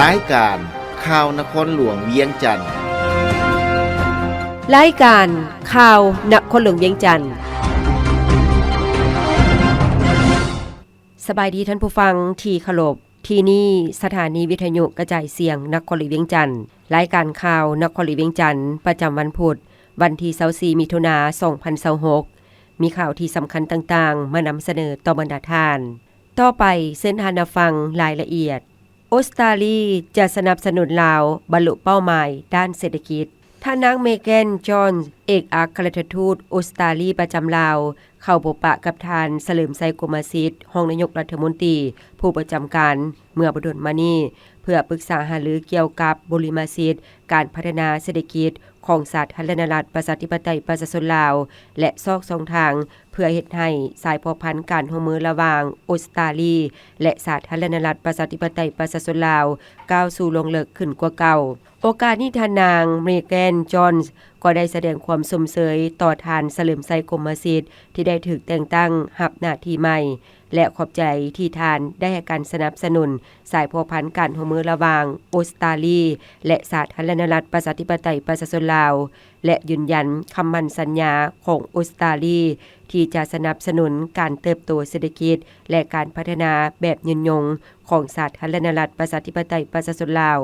ລາຍການຂ່າວນະຄອນຫຼວງວຽງຈັນ. ລາຍການຂ່າວນະຄອນຫຼວງວຽງຈັນ. ສະບາຍດີທ່ານຜູ້ຟັງທີ່ເຄົາລົບ. ທີ່ນີ້ສະຖານີວິທະຍຸກະຈາຍສຽງນະຄອນຫຼວງວຽງຈັນ. ລາຍການຂ່າວນະຄອນຫຼວງວຽງຈັນ ປະຈຳວັນພຸດ ວັນທີຊາວສີ່ ມິຖຸນາ ສອງພັນຊາວຫົກ ມີຂ່າວທີ່ສຳຄັນຕ່າງໆ ມານຳສະເໜີຕໍ່ບັນດາທ່ານ. ຕໍ່ໄປເຊີນທ່ານຮັບຟັງລາຍລະອຽດ. ອົດສະຕາລີຈະສະໜັບສະໜູນລາວບັນລຸເປົ້າໝາຍດ້ານເສດຖະກິດ. ທ່ານນາງ ເມແກນ ຈອນ ເອກອັກຄະລັດຖະທູດອົດສະຕາລີປະຈຳລາວ ເຂົ້າພົບປະກັບທ່ານ ສະເຫຼີມໄຊ ກົມມະສິດ ຮອງນາຍົກລັດຖະມົນຕີ ຜູ້ປະຈຳການ ເມື່ອບໍ່ດົນມານີ້ ເພື່ອປຶກສາຫາລືກ່ຽວກັບບຸລິມະສິດການພັດທະນາເສດຖະກິດຂອງສາທາລະນະລັດປະຊາທິປະໄຕປະຊາຊົນລາວ ແລະ ຊອກຊ່ອງທາງ ເພື່ອເຮັດໃຫ້ສາຍພົວພັນການຮ່ວມມືລະຫວ່າງອົດສະຕາລີ ແລະ ສາທາລະນະລັດປະຊາທິປະໄຕປະຊາຊົນລາວ ກ້າວສູ່ລົງເລິກຂຶ້ນກວ່າເກົ່າ. ໂອກາດນີ້ທ່ານນາງ ເມແກນ ຈອນ ກໍໄດ້ສະແດງຄວາມຊົມເຊີຍຕໍ່ທ່ານ ສະເຫຼີມໄຊ ກົມມະສິດ ທີ່ໄດ້ຖືກແຕ່ງຕັ້ງຮັບໜ້າທີ່ໃໝ່ ແລະ ຂອບໃຈທີ່ທ່ານໄດ້ໃຫ້ການສະໜັບສະໜູນສາຍພົວພັນການຮ່ວມມືລະຫວ່າງອົດສະຕາລີ ແລະ ສາທາລະນະລັດປະຊາທິປະໄຕປະຊາຊົນລາວ ແລະ ຢືນຢັນຄຳໝັ້ນສັນຍາຂອງອົດສະຕາລີ ທີ່ຈະສະໜັບສະໜູນການເຕີບໂຕເສດຖະກິດ ແລະ ການພັດທະນາແບບຍືນຍົງຂອງສາທາລະນະລັດປະຊາທິປະໄຕປະຊາຊົນລາວ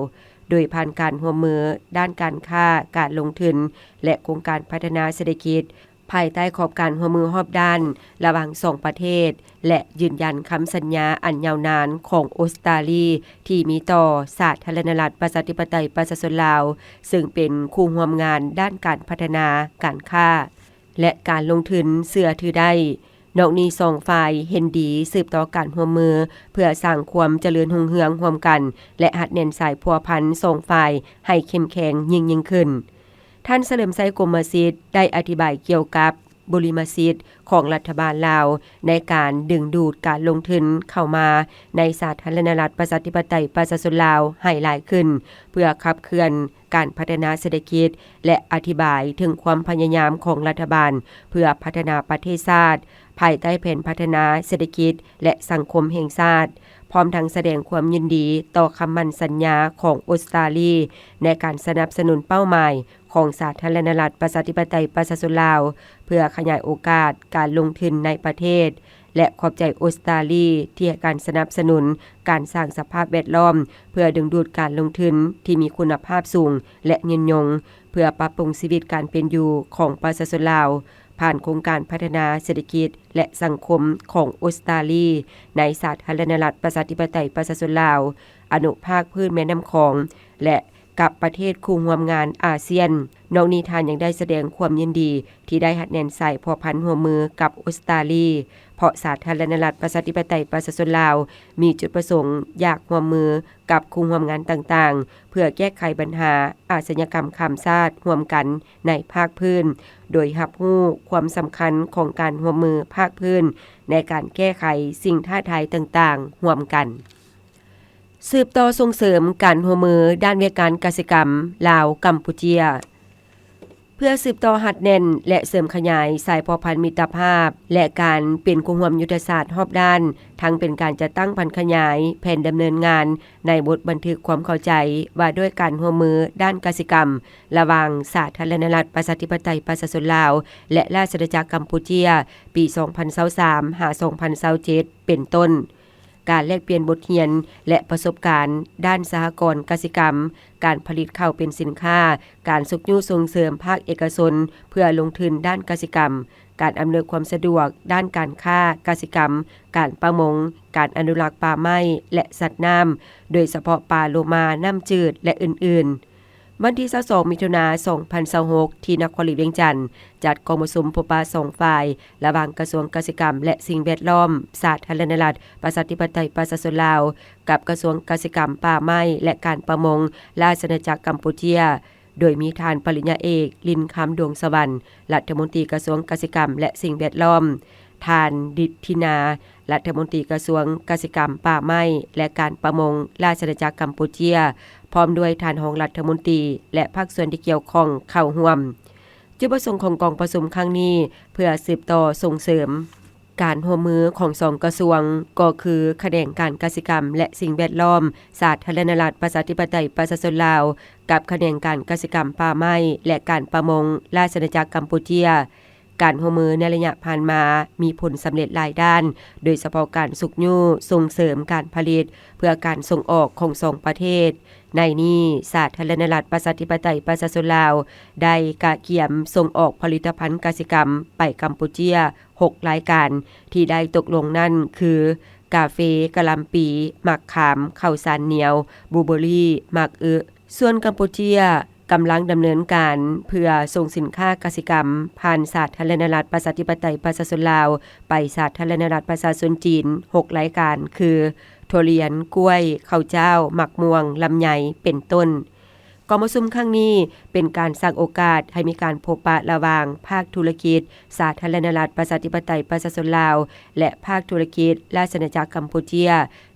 ໂດຍຜ່ານການຮ່ວມມືດ້ານການຄ້າ, ການລົງທຶນ ແລະ ໂຄງການພັດທະນາເສດຖະກິດ ພາຍໃຕ້ຂອບການຮ່ວມມືຮອບດ້ານລະຫວ່າງສອງປະເທດ ແລະ ຢືນຢັນຄຳສັນຍາອັນຍາວນານຂອງອົດສະຕາລີ ທີ່ມີຕໍ່ສາທາລະນະລັດປະຊາທິປະໄຕປະຊາຊົນລາວ ເຊິ່ງເປັນຄູ່ຮ່ວມງານດ້ານການພັດທະນາ, ການຄ້າ ແລະ ການລົງທຶນເຊື່ອຖືໄດ້. ນອກນີ້ສອງຝ່າຍເຫັນດີສືບຕໍ່ການຮ່ວມມື ເພື່ອສ້າງຄວາມຈະເລີນຮຸ່ງເຮືອງຮ່ວມກັນ ແລະ ຮັດແໜ້ນສາຍພົວພັນສອງຝ່າຍໃຫ້ເຂັ້ມແຂງຍິ່ງໆຂຶ້ນ. ທ່ານ ສະເຫຼີມໄຊ ກົມມະສິດ ໄດ້ອະທິບາຍກ່ຽວກັບບຸລິມະສິດຂອງລັດຖະບານລາວ ໃນການດຶງດູດການລົງທຶນເຂົ້າມາໃນສາທາລະນະລັດປະຊາທິປະໄຕປະຊາຊົນລາວໃຫ້ຫຼາຍຂຶ້ນ ເພື່ອຂັບເຄື່ອນການພັດທະນາເສດຖະກິດ ແລະ ອະທິບາຍເຖິງຄວາມພະຍາຍາມຂອງລັດຖະບານ ເພື່ອພັດທະນາປະເທດຊາດ ພາຍໃຕ້ແຜນພັດທະນາເສດຖະກິດ ແລະ ສັງຄົມແຫ່ງຊາດ, ພ້ອມທັງສະແດງຄວາມຍິນດີຕໍ່ຄຳໝັ້ນສັນຍາຂອງອົດສະຕາລີ ໃນການສະໜັບສະໜູນເປົ້າໝາຍຂອງສາທາລະນະລັດປະຊາທິປະໄຕປະຊາຊົນລາວ ເພື່ອຂະຫຍາຍໂອກາດການລົງທຶນໃນປະເທດ ແລະ ຂອບໃຈອົດສະຕາລີ ທີ່ໃຫ້ການສະໜັບສະໜູນການສ້າງສະພາບແວດລ້ອມ ເພື່ອດຶງດູດການລົງທຶນທີ່ມີຄຸນນະພາບສູງ ແລະ ຍືນຍົງ ເພື່ອປັບປຸງຊີວິດການເປັນຢູ່ຂອງປະຊາຊົນລາວ ຜ່ານໂຄງການພັດທະນາເສດຖະກິດ ແລະ ສັງຄົມຂອງອົດສະຕາລີ ໃນສາທາລະນະລັດປະຊາທິປະໄຕປະຊາຊົນລາວ ອະນຸພາກພື້ນແມ່ນ້ຳຂອງ ແລະ ກັບປະເທດຄູ່ຮ່ວມງານອາຊຽນ. ນອກນີ້ທ່ານຍັງໄດ້ສະແດງຄວາມຍິນດີທີ່ໄດ້ຮັດແໜ້ນສາຍພົວພັນຮ່ວມມືກັບອົດສະຕາລີ ເພາະສາທາລະນະລັດປະຊາທິປະໄຕປະຊາຊົນລາວ ມີຈຸດປະສົງຢາກຮ່ວມມືກັບຄູ່ຮ່ວມງານຕ່າງໆ ເພື່ອແກ້ໄຂບັນຫາອາຊະຍາກຳຂ້າມຊາດຮ່ວມກັນໃນພາກພື້ນ, ໂດຍຮັບຮູ້ຄວາມສຳຄັນຂອງການຮ່ວມມືພາກພື້ນໃນການແກ້ໄຂສິ່ງທ້າທາຍຕ່າງໆຮ່ວມກັນ. ສືບຕໍ່ສົ່ງເສີມການຮ່ວມມືດ້ານວຽກງານກະສິກຳລາວ-ກຳປູເຈຍ ເພື່ອສືບຕໍ່ຮັດແໜ້ນ ແລະ ເສີມຂະຫຍາຍສາຍພົວພັນມິດຕະພາບ ແລະ ການເປັນຄູ່ຮ່ວມຍຸດທະສາດຮອບດ້ານ, ທັງເປັນການຈັດຕັ້ງຜັນຂະຫຍາຍແຜນດຳເນີນງານໃນບົດບັນທຶກຄວາມເຂົ້າໃຈວ່າດ້ວຍການຮ່ວມມືດ້ານກະສິກຳ ລະຫວ່າງສາທາລະນະລັດປະຊາທິປະໄຕປະຊາຊົນລາວ ແລະ ລາຊະອານາຈັກກຳປູເຈຍ ປີສອງພັນຊາວສາມ ຫາ ສອງພັນຊາວເຈັດ ເປັນຕົ້ນ. ການແລກປ່ຽນບົດຮຽນ ແລະ ປະສົບການດ້ານສະຫະກອນກະສິກຳ, ການຜະລິດເຂົ້າເປັນສິນຄ້າ, ການຊຸກຍູ້ສົ່ງເສີມພາກເອກະຊົນເພື່ອລົງທຶນດ້ານກະສິກຳ, ການອຳນວຍຄວາມສະດວກດ້ານການຄ້າກະສິກຳ, ການປະມົງ, ການອະນຸລັກປ່າໄມ້ ແລະ ສັດນ້ຳ, ໂດຍສະເພາະປາໂລມານ້ຳຈືດ ແລະ ອື່ນໆ. ວັນທີຊາວສອງ ມິຖຸນາ ສອງພັນຊາວຫົກ ທີ່ນະຄອນຫຼວງວຽງຈັນ ຈັດກອງປະຊຸມພົບປະສອງຝ່າຍ ລະຫວ່າງກະຊວງກະສິກຳ ແລະ ສິ່ງແວດລ້ອມ ສາທາລະນະລັດ ປະຊາທິປະໄຕ ປະຊາຊົນລາວ ກັບກະຊວງກະສິກຳ, ປ່າໄມ້ ແລະ ການປະມົງ ລາຊະອານາຈັກກຳປູເຈຍ ໂດຍມີທ່ານປະລິນຍາເອກ ລິນຄຳ ດວງສະຫວັນ ລັດຖະມົນຕີກະຊວງກະສິກຳ ແລະ ສິ່ງແວດລ້ອມ, ທ່ານ ດິດທິນາ ລັດຖະມົນຕີກະຊວງກະສິກຳ, ປ່າໄມ້ ແລະ ການປະມົງ ລາຊະອານາຈັກກຳປູເຈຍ ພ້ອມດ້ວຍທ່ານຮອງລັດຖະມົນຕີ ແລະ ພາກສ່ວນທີ່ກ່ຽວຂ້ອງເຂົ້າຮ່ວມ. ຈຸດປະສົງຂອງກອງປະຊຸມຄັ້ງນີ້ ເພື່ອສືບຕໍ່ສົ່ງເສີມ ການຮ່ວມມືຂອງສອງກະຊວງ ກໍຄືຂະແໜງການກະສິກຳ ແລະ ສິ່ງແວດລ້ອມ ສາທາລະນະລັດ ປະຊາທິປະໄຕ ປະຊາຊົນລາວ ກັບຂະແໜງການກະສິກຳ ປ່າໄມ້ ແລະ ການປະມົງ ລາຊະອານາຈັກກຳປູເຈຍ. ການຮ່ວມມືໃນໄລຍະຜ່ານມາມີຜົນສຳເລັດຫຼາຍດ້ານ, ໂດຍສະເພາະການຊຸກຍູ້ສົ່ງເສີມການຜະລິດເພື່ອການສົ່ງອອກຂອງສອງປະເທດ. ໃນນີ້, ສາທາລະນະລັດ ປະຊາທິປະໄຕ ປະຊາຊົນລາວ ໄດ້ກະກຽມສົ່ງອອກຜະລິດຕະພັນກະສິກຳໄປກຳປູເຈຍ ຫົກລາຍການ ທີ່ໄດ້ຕົກລົງນັ້ນຄື ກາເຟ, ກະຫຼ່ຳປີ, ໝາກຂາມ, ເຂົ້າສານໜຽວ, ບລູເບີຣີ, ໝາກອຶ. ສ່ວນກຳປູເຈຍກຳລັງດຳເນີນການເພື່ອສົ່ງສິນຄ້າກະສິກຳຜ່ານສາທາລະນະລັດ ປະຊາທິປະໄຕ ປະຊາຊົນລາວ ໄປສາທາລະນະລັດ ປະຊາຊົນຈີນ ຫົກລາຍການ ຄື ຖົ່ວລຽນ, ກ້ວຍ, ເຂົ້າຈ້າວ, ໝາກມ່ວງ, ລຳໄຍ ເປັນຕົ້ນ. ກອງປະຊຸມຄັ້ງນີ້ເປັນການສ້າງໂອກາດໃຫ້ມີການພົບປະລະຫວ່າງພາກທຸລະກິດ ສາທາລະນະລັດ ປະຊາທິປະໄຕ ປະຊາຊົນລາວ ແລະ ພາກທຸລະກິດ ລາຊະອານາຈັກກຳປູເຈຍ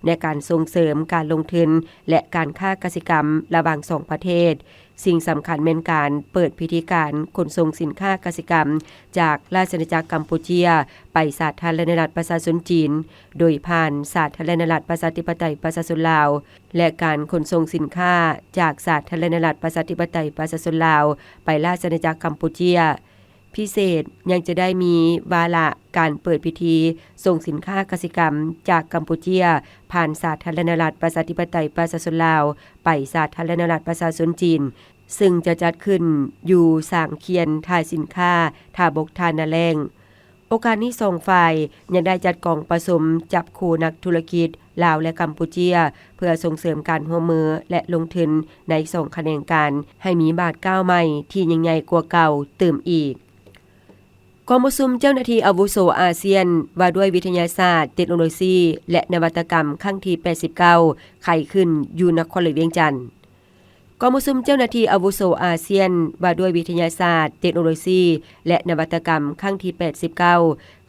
ໃນການສົ່ງເສີມການລົງທຶນ ແລະ ການຄ້າກະສິກຳລະຫວ່າງສອງປະເທດ. ສິ່ງສຳຄັນແມ່ນການເປີດພິທີການຂົນສົ່ງສິນຄ້າກະສິກຳຈາກລາຊະອານາຈັກກຳປູເຈຍ ໄປສາທາລະນະລັດ ປະຊາຊົນຈີນ ໂດຍຜ່ານສາທາລະນະລັດ ປະຊາທິປະໄຕ ປະຊາຊົນລາວ ແລະ ການຂົນສົ່ງສິນຄ້າຈາກສາທາລະນະລັດ ປະຊາທິປະໄຕ ປະຊາຊົນລາວ ໄປລາຊະອານາຈັກກຳປູເຈຍ. ພິເສດຍັງຈະໄດ້ມີວາລະການເປີດພິທີສົ່ງສິນຄ້າກະສິກຳຈາກກຳປູເຈຍ ຜ່ານສາທາລະນະລັດ ປະຊາທິປະໄຕ ປະຊາຊົນລາວ ໄປສາທາລະນະລັດ ປະຊາຊົນຈີນ ຊຶ່ງຈະຈັດຂຶ້ນຢູ່ສາງຂຽນທ່າສິນຄ້າ ທ່າບົກ ທ່ານາແລ້ງ. ໂອກາດນີ້ສອງຝ່າຍຍັງໄດ້ຈັດກອງປະຊຸມຈັບຄູ່ນັກທຸລະກິດລາວ ແລະ ກຳປູເຈຍ ເພື່ອສົ່ງເສີມການຮ່ວມມື ແລະ ລົງທຶນໃນສອງຂະແໜງການ ໃຫ້ມີບາດກ້າວໃໝ່ທີ່ຍິ່ງໃຫຍ່ກວ່າເກົ່າຕື່ມອີກ. ກອງປະຊຸມເຈົ້າໜ້າທີ່ອາວຸໂສອາຊຽນ ວ່າດ້ວຍວິທະຍາສາດ, ເຕັກໂນໂລຊີ ແລະ ນະວັດຕະກຳ ຄັ້ງທີ ແປດສິບເກົ້າ ໄຂຂຶ້ນຢູ່ນະຄອນຫຼວງວຽງຈັນ. ກອງປະຊຸມເຈົ້າໜ້າທີ່ອາວຸໂສອາຊຽນ ວ່າດ້ວຍວິທະຍາສາດ, ເຕັກໂນໂລຊີ ແລະ ນະວັດຕະກຳ ຄັ້ງທີ ແປດສິບເກົ້າ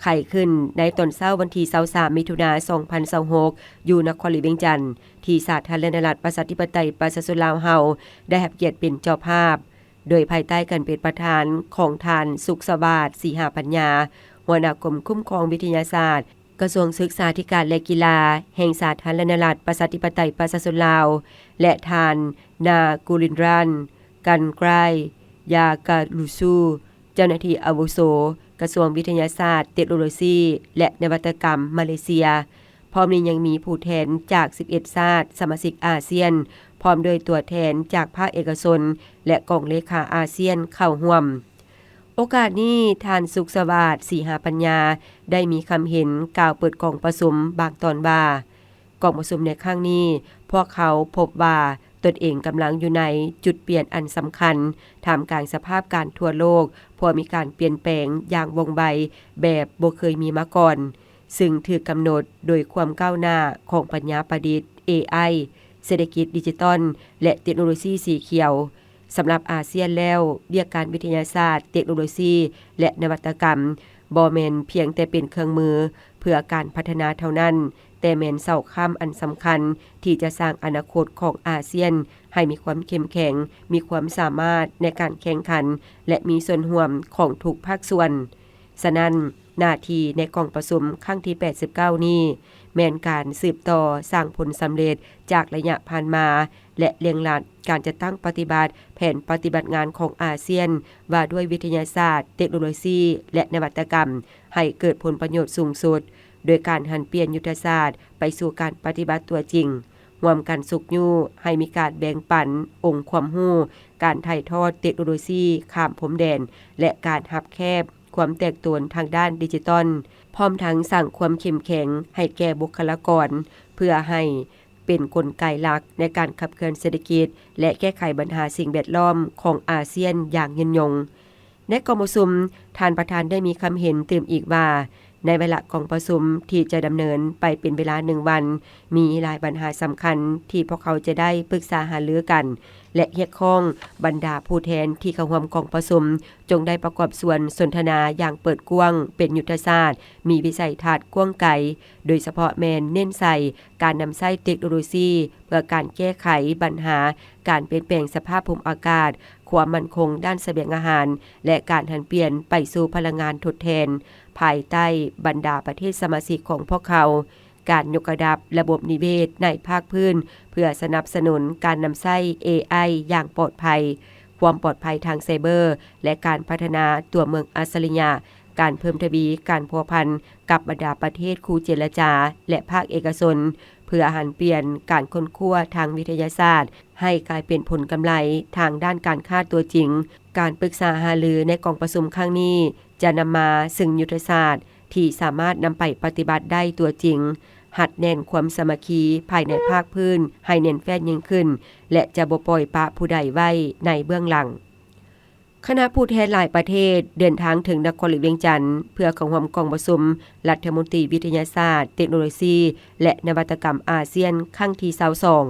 ໄຂຂຶ້ນໃນຕອນເຊົ້າວັນທີ ຊາວສາມ ມິຖຸນາ ສອງພັນຊາວຫົກ ຢູ່ນະຄອນຫຼວງວຽງຈັນ ທີ່ສາທາລະນະລັດ ປະຊາທິປະໄຕ ປະຊາຊົນລາວເຮົາ ໄດ້ຮັບກຽດເປັນເຈົ້າພາບ, ໂດຍພາຍໃຕ້ການເປັນປະທານຂອງທ່ານ ສຸກສະຫວາດ ສີຫາປັນຍາ ຫົວໜ້າກົມຄຸ້ມຄອງວິທະຍາສາດ ກະຊວງສຶກສາທິການ ແລະ ກິລາ ແຫ່ງສາທາລະນະລັດ ປະຊາທິປະໄຕ ປະຊາຊົນລາວ ແລະ ທ່ານ ນາກູລິນຣານ ກັນກຣາຍ ຢາກາລູຊູ ເຈົ້າໜ້າທີ່ອາວຸໂສ ກະຊວງວິທະຍາສາດ, ເຕັກໂນໂລຊີ ແລະ ນະວັດຕະກຳ ມາເລເຊຍ. ພ້ອມນີ້ຍັງມີຜູ້ແທນຈາກ ສິບເອັດ ຊາດສະມາຊິກອາຊຽນ, ພ້ອມດ້ວຍຕົວແທນຈາກພາກເອກະຊົນ ແລະ ກອງເລຂາອາຊຽນເຂົ້າຮ່ວມ. ໂອກາດນີ້, ທ່ານ ສຸກສະຫວາດ ສີຫາປັນຍາ ໄດ້ມີຄຳເຫັນກ່າວເປີດກອງປະຊຸມບາງຕອນວ່າ, ກອງປະຊຸມໃນຄັ້ງນີ້, ພວກເຮົາພົບວ່າຕົນເອງກຳລັງຢູ່ໃນຈຸດປ່ຽນອັນສຳຄັນ, ທ່າມກາງສະພາບການທົ່ວໂລກ ພວກມີການປ່ຽນແປງຢ່າງວ່ອງໄວແບບບໍ່ເຄີຍມີມາກ່ອນ, ຊຶ່ງຖືກກຳນົດໂດຍຄວາມກ້າວໜ້າຂອງປັນຍາປະດິດ ເອໄອ, ເສດຖະກິດດິຈິຕອນ ແລະ ເຕັກໂນໂລຊີສີຂຽວ. ສຳລັບອາຊຽນແລ້ວ, ວຽກງານວິທະຍາສາດ, ເຕັກໂນໂລຊີ ແລະ ນະວັດຕະກຳ ບໍ່ແມ່ນພຽງແຕ່ເປັນເຄື່ອງມືເພື່ອການພັດທະນາເທົ່ານັ້ນ, ແຕ່ແມ່ນເສົາຄ້ຳອັນສຳຄັນທີ່ຈະສ້າງອະນາຄົດຂອງອາຊຽນໃຫ້ມີຄວາມເຂັ້ມແຂງ, ມີຄວາມສາມາດໃນການແຂ່ງຂັນ ແລະ ມີສ່ວນຮ່ວມຂອງທຸກພາກສ່ວນ. ສະນັ້ນ, ໜ້າທີ່ໃນກອງປະຊຸມຄັ້ງທີ ແປດສິບເກົ້າ ນີ້ ແມ່ນການສືບຕໍ່ສ້າງຜົນສຳເລັດຈາກໄລຍະຜ່ານມາ ແລະ ເລັ່ງລັດການຈັດຕັ້ງປະຕິບັດແຜນປະຕິບັດງານຂອງອາຊຽນ ວ່າດ້ວຍວິທະຍາສາດ, ເຕັກໂນໂລຊີ ແລະ ນະວັດຕະກຳ ໃຫ້ເກີດຜົນປະໂຫຍດສູງສຸດ, ໂດຍການຫັນປ່ຽນຍຸດທະສາດໄປສູ່ການປະຕິບັດຕົວຈິງ, ຮ່ວມກັນຊຸກຍູ້ໃຫ້ມີການແບ່ງປັນອົງຄວາມຮູ້, ການຖ່າຍທອດເຕັກໂນໂລຊີຂ້າມພົມແດນ ແລະ ການຮັບແຄບຄວາມແຕກໂຕນທາງດ້ານດິຈິຕອນ, ພ້ອມທັງສ້າງຄວາມເຂັ້ມແຂງໃຫ້ແກ່ບຸກຄະລາກອນ ເພື່ອໃຫ້ເປັນກົນໄກຫຼັກໃນການຂັບເຄື່ອນເສດຖະກິດ ແລະ ແກ້ໄຂບັນຫາສິ່ງແວດລ້ອມຂອງອາຊຽນຢ່າງຍືນຍົງ. ໃນກອງປະຊຸມ, ທ່ານປະທານໄດ້ມີຄຳເຫັນຕື່ມອີກວ່າ, ໃນວາລະກອງປະຊຸມທີ່ຈະດຳເນີນໄປເປັນເວລາໜຶ່ງວັນ, ມີຫຼາຍບັນຫາສຳຄັນທີ່ພວກເຮົາຈະໄດ້ປຶກສາຫາລືກັນ ແລະ ຮຽກຮ້ອງບັນດາຜູ້ແທນທີ່ເຂົ້າຮ່ວມກອງປະຊຸມ ຈົ່ງໄດ້ປະກອບສ່ວນສົນທະນາຢ່າງເປີດກວ້າງ, ເປັນຍຸດທະສາດ, ມີວິໄສທັດກວ້າງໄກ, ໂດຍສະເພາະແມ່ນເນັ້ນໃສ່ການນຳໃຊ້ເຕັກໂນໂລຊີເພື່ອການແກ້ໄຂບັນຫາການປ່ຽນແປງສະພາບພູມອາກາດ, ຄວາມໝັ້ນຄົງດ້ານສະບຽງອາຫານ ແລະ ການຫັນປ່ຽນໄປສູ່ພະລັງງານທົດແທນ, ພາຍໃຕ້ບັນດາປະເທດສະມາຊິກຂອງພວກເຂົາ, ການຍົກລະດັບລະບົບນິເວດໃນພາກພື້ນ ເພື່ອສະໜັບສະໜູນການນຳໃຊ້ ເອໄອ ຢ່າງປອດໄພ, ຄວາມປອດໄພທາງໄຊເບີ ແລະ ການພັດທະນາຕົວເມືອງອັດສະລິຍະ, ການເພີ່ມທະວີການພົວພັນກັບບັນດາປະເທດຄູ່ເຈລະຈາ ແລະ ພາກເອກະຊົນ ເພື່ອຫັນປ່ຽນການຄົ້ນຄວ້າທາງວິທະຍາສາດໃຫ້ກາຍເປັນຜົນກຳໄລທາງດ້ານການຄ້າຕົວຈິງ. ການປຶກສາຫາລືໃນກອງປະຊຸມຄັ້ງນີ້ ຈະນຳມາເຊິ່ງຍຸດທະສາດທີ່ສາມາດນຳໄປປະຕິບັດໄດ້ຕົວຈິງ, ຮັດແໜ້ນຄວາມສາມັກຄີພາຍໃນພາກພື້ນໃຫ້ແໜ້ນແຟ້ນຍິ່ງຂຶ້ນ ແລະ ຈະບໍ່ປ່ອຍປະຜູ້ໃດໄວ້ໃນເບື້ອງຫຼັງ. ຄະນະຜູ້ແທນຫຼາຍປະເທດເດີນທາງເຖິງນະຄອນຫຼວງວຽງຈັນ ເພື່ອເຂົ້າຮ່ວມກອງປະຊຸມລັດຖະມົນຕີວິທະຍາສາດ, ເຕັກໂນໂລຊີ ແລະ ນະວັດຕະກຳອາຊຽນຄັ້ງທີຊາວສອງ.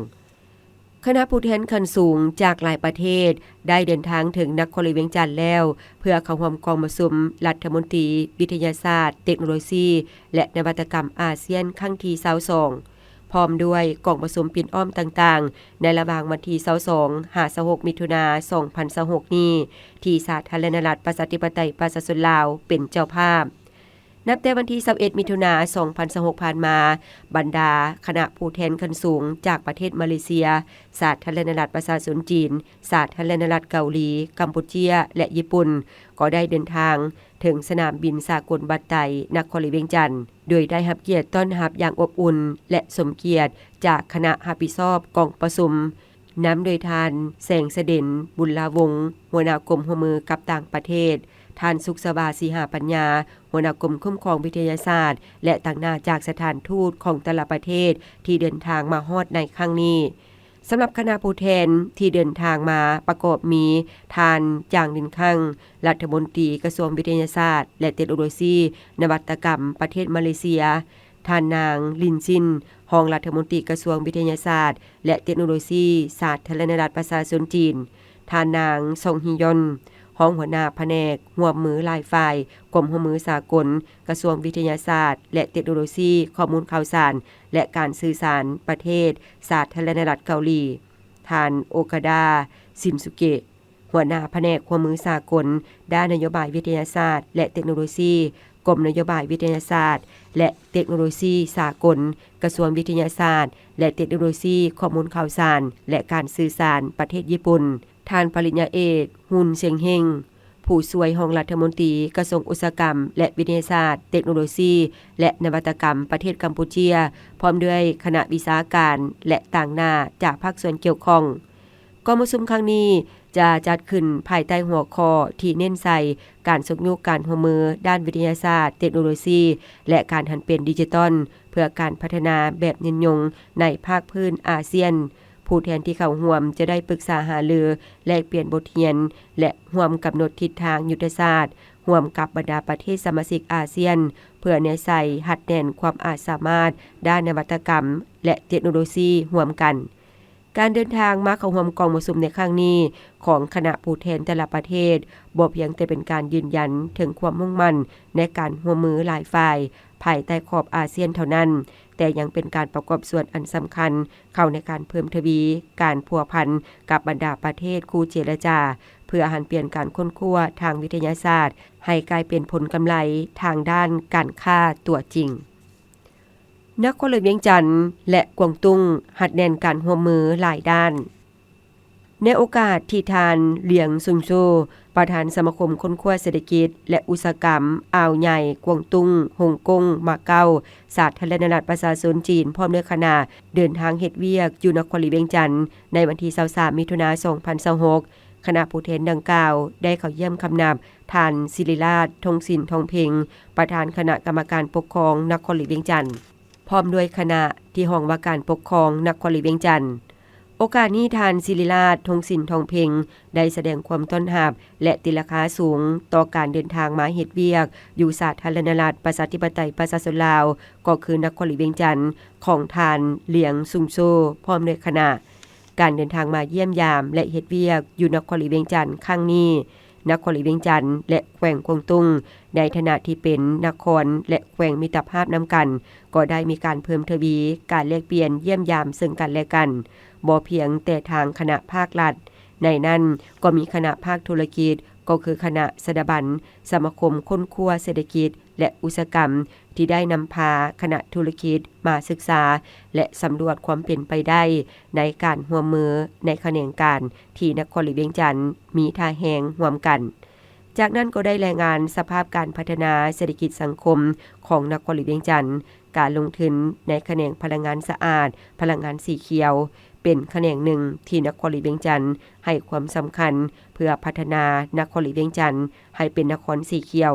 ຄະນະຜູ້ແທນຂັ້ນສູງຈາກຫຼາຍປະເທດໄດ້ເດີນທາງເຖິງນະຄອນຫຼວງວຽງຈັນແລ້ວ ເພື່ອເຂົ້າຮ່ວມກອງປະຊຸມລັດຖະມົນຕີວິທະຍາສາດ, ເຕັກໂນໂລຊີ ແລະ ນະວັດຕະກຳອາຊຽນຄັ້ງທີຊາວສອງ ພ້ອມດ້ວຍກອງປະຊຸມປິ່ນອ້ອມຕ່າງໆ ໃນລະຫວ່າງວັນທີຊາວສອງ ຫາ ຊາວຫົກ ມິຖຸນາ ສອງພັນຊາວຫົກນີ້ ທີ່ສາທາລະນະລັດປະຊາທິປະໄຕປະຊາຊົນລາວເປັນເຈົ້າພາບ. ນັບແຕ່ວັນທີຊາວເອັດ ມິຖຸນາ ສອງພັນຊາວຫົກຜ່ານມາ, ບັນດາຄະນະຜູ້ແທນຂັ້ນສູງຈາກປະເທດມາເລເຊຍ, ສາທາລະນະລັດປະຊາຊົນຈີນ, ສາທາລະນະລັດເກົາຫຼີ, ກຳປູເຈຍ ແລະ ຍີ່ປຸ່ນ ກໍໄດ້ເດີນທາງເຖິງສະໜາມບິນສາກົນບັດໄຕ ນະຄອນຫຼວງວຽງຈັນ, ໂດຍໄດ້ຮັບກຽດຕ້ອນຮັບຢ່າງອົບອຸ່ນ ແລະ ສົມກຽດຈາກຄະນະຮັບຜິດຊອບກອງປະຊຸມ, ນຳໂດຍທ່ານ ແສງສະເດັນ ບຸນລາວົງ ຫົວໜ້າກົມຮ່ວມມືກັບຕ່າງປະເທດ, ທ່ານ ສຸກສະຫວາ ສີຫາປັນຍາ ຫົວໜ້າກົມຄຸ້ມຄອງວິທະຍາສາດ ແລະ ຕາງໜ້າຈາກສະຖານທູດຂອງແຕ່ລະປະເທດທີ່ເດີນທາງມາຮອດໃນຄັ້ງນີ້. ສຳລັບຄະນະຜູ້ແທນທີ່ເດີນທາງມາປະກອບມີ ທ່ານ ຈາງ ລິນຄັງ ລັດຖະມົນຕີກະຊວງວິທະຍາສາດ ແລະ ເຕັກໂນໂລຊີ ນະວັດຕະກຳ ປະເທດມາເລເຊຍ, ທ່ານນາງ ລິນຊິນ ຮອງລັດຖະມົນຕີກະຊວງວິທະຍາສາດ ແລະ ເຕັກໂນໂລຊີ ສາທາລະນະລັດປະຊາຊົນຈີນ, ທ່ານນາງ ຊອງ ຮີຢອນ ຮອງຫົວໜ້າພະແນກຮ່ວມມືຫຼາຍຝ່າຍ ກົມຮ່ວມມືສາກົນ ກະຊວງວິທະຍາສາດ ແລະ ເຕັກໂນໂລຊີ ຂໍ້ມູນຂ່າວສານ ແລະ ການສື່ສານ ປະເທດສາທາລະນະລັດເກົາຫຼີ, ທ່ານ ໂອຄາດາ ຊິນສຸເກະ ຫົວໜ້າພະແນກຮ່ວມມືສາກົນ ດ້ານນະໂຍບາຍວິທະຍາສາດ ແລະ ເຕັກໂນໂລຊີ ກົມນະໂຍບາຍວິທະຍາສາດ ແລະ ເຕັກໂນໂລຊີສາກົນ ກະຊວງວິທະຍາສາດ ແລະ ເຕັກໂນໂລຊີ ຂໍ້ມູນຂ່າວສານ ແລະ ການສື່ສານ ປະເທດຍີ່ປຸ່ນ, ທ່ານປະລິນຍາເອກ ຮຸນ ເຊັງເຮັງ ຜູ້ຊ່ວຍຮອງລັດຖະມົນຕີກະຊວງອຸດສາຫະກຳ ແລະ ວິທະຍາສາດ, ເຕັກໂນໂລຊີ ແລະ ນະວັດຕະກຳ ປະເທດກຳປູເຈຍ ພ້ອມດ້ວຍຄະນະວິຊາການ ແລະ ຕາງໜ້າຈາກພາກສ່ວນກ່ຽວຂ້ອງ. ກອງປະຊຸມຄັ້ງນີ້ຈະຈັດຂຶ້ນພາຍໃຕ້ຫົວຂໍ້ທີ່ເນັ້ນໃສ່ການຊຸກຍູ້ການຮ່ວມມືດ້ານວິທະຍາສາດ, ເຕັກໂນໂລຊີ ແລະ ການຫັນເປັນດິຈິຕອນ ເພື່ອການພັດທະນາແບບຍືນຍົງໃນພາກພື້ນອາຊຽນ. ຜູ້ແທນທີ່ເຂົ້າຮ່ວມຈະໄດ້ປຶກສາຫາລື, ແລກປ່ຽນບົດຮຽນ ແລະ ຮ່ວມກຳນົດທິດທາງຍຸດທະສາດ ຮ່ວມກັບບັນດາປະເທດສະມາຊິກອາຊຽນ ເພື່ອແນໃສ່ຮັດແໜ້ນຄວາມອາດສາມາດດ້ານນະວັດຕະກຳ ແລະ ເຕັກໂນໂລຊີຮ່ວມກັນ. ການເດີນທາງມາເຂົ້າຮ່ວມກອງປະຊຸມໃນຄັ້ງນີ້ຂອງຄະນະຜູ້ແທນແຕ່ລະປະເທດ ບໍ່ພຽງແຕ່ເປັນການຢືນຢັນເຖິງຄວາມມຸ່ງໝັ້ນໃນການຮ່ວມມືຫຼາຍຝ່າຍພາຍໃຕ້ຂອບອາຊຽນເທົ່ານັ້ນ, ແຕ່ຍັງເປັນການປະກອບສ່ວນອັນສຳຄັນເຂົ້າໃນການເພີ່ມທະວີການພົວພັນກັບບັນດາປະເທດຄູ່ເຈລະຈາ ເພື່ອຫັນປ່ຽນການຄົ້ນຄວ້າທາງວິທະຍາສາດໃຫ້ກາຍເປັນຜົນກຳໄລທາງດ້ານການຄ້າຕົວຈິງ. ນະຄອນຫຼວງວຽງຈັນ ແລະ ກວາງຕຸ້ງຮັດແໜ້ນການຮ່ວມມືຫຼາຍດ້ານ. ໃນໂອກາດທີ່ທ່ານ ຫຼຽງ ຊຸງຊູ ປະທານສະມາຄົມຄົ້ນຄວ້າເສດຖະກິດ ແລະ ອຸດສາຫະກຳອ່າວໃຫຍ່ ກວາງຕຸ້ງ ຮົງກົງ ມາເກົາ ສາທາລະນະລັດປະຊາຊົນຈີນ ພ້ອມດ້ວຍຄະນະ ເດີນທາງເຮັດວຽກຢູ່ນະຄອນຫຼວງວຽງຈັນ ໃນວັນທີຊາວສາມ ມິຖຸນາ ສອງພັນຊາວຫົກ ຄະນະຜູ້ແທນດັ່ງກ່າວໄດ້ເຂົ້າຢ້ຽມຄຳນັບ ທ່ານ ສິລິລາດ ທົງສິນ ທອງເພັງ ປະທານຄະນະກຳມະການປົກຄອງນະຄອນຫຼວງວຽງຈັນ ພ້ອມດ້ວຍຄະນະທີ່ຫ້ອງວ່າການປົກຄອງນະຄອນຫຼວງວຽງຈັນ. ໂອກາດນີ້ ທ່ານ ສິລິລາດ ທົງສິນ ທອງເພັງ ໄດ້ສະແດງຄວາມຕ້ອນຮັບ ແລະ ຕີລາຄາສູງຕໍ່ການເດີນທາງມາເຮັດວຽກຢູ່ສາທາລະນະລັດປະຊາທິປະໄຕປະຊາຊົນລາວ ກໍຄືນະຄອນຫຼວງວຽງຈັນ ຂອງທ່ານ ຫຼຽງ ຊຸງຊູ ພ້ອມດ້ວຍຄະນະ. ການເດີນທາງມາຢ້ຽມຢາມ ແລະ ເຮັດວຽກຢູ່ນະຄອນຫຼວງວຽງຈັນຄັ້ງນີ້, ນະຄອນຫຼວງວຽງຈັນ ແລະ ແຂວງກວາງຕຸ້ງ ໃນຖານະທີ່ເປັນນະຄອນ ແລະ ແຂວງມິດຕະພາບນຳກັນ, ກໍໄດ້ມີການເພີ່ມທະວີການແລກປ່ຽນຢ້ຽມຢາມເຊິ່ງກັນ ແລະ ກັນ, ບໍ່ພຽງແຕ່ທາງຄະນະພາກລັດ, ໃນນັ້ນກໍມີຄະນະພາກທຸລະກິດ, ກໍຄືຄະນະສະຖາບັນສະມາຄົມຄົ້ນຄວ້າເສດຖະກິດ ແລະ ອຸດສາຫະກຳ ທີ່ໄດ້ນຳພາຄະນະທຸລະກິດມາສຶກສາ ແລະ ສຳຫຼວດຄວາມເປັນໄປໄດ້ໃນການຮ່ວມມືໃນຂະແໜງການທີ່ນະຄອນຫຼວງວຽງຈັນມີທ່າແຮງຮ່ວມກັນ. ຈາກນັ້ນກໍໄດ້ລາຍງານສະພາບການພັດທະນາເສດຖະກິດສັງຄົມຂອງນະຄອນຫຼວງວຽງຈັນ, ການລົງທຶນໃນຂະແໜງພະລັງງານສະອາດ, ພະລັງງານສີຂຽວ ເປັນຂະແໜງໜຶ່ງທີ່ນະຄອນຫຼວງວຽງຈັນໃຫ້ຄວາມສຳຄັນ ເພື່ອພັດທະນານະຄອນຫຼວງວຽງຈັນໃຫ້ເປັນນະຄອນສີຂຽວ.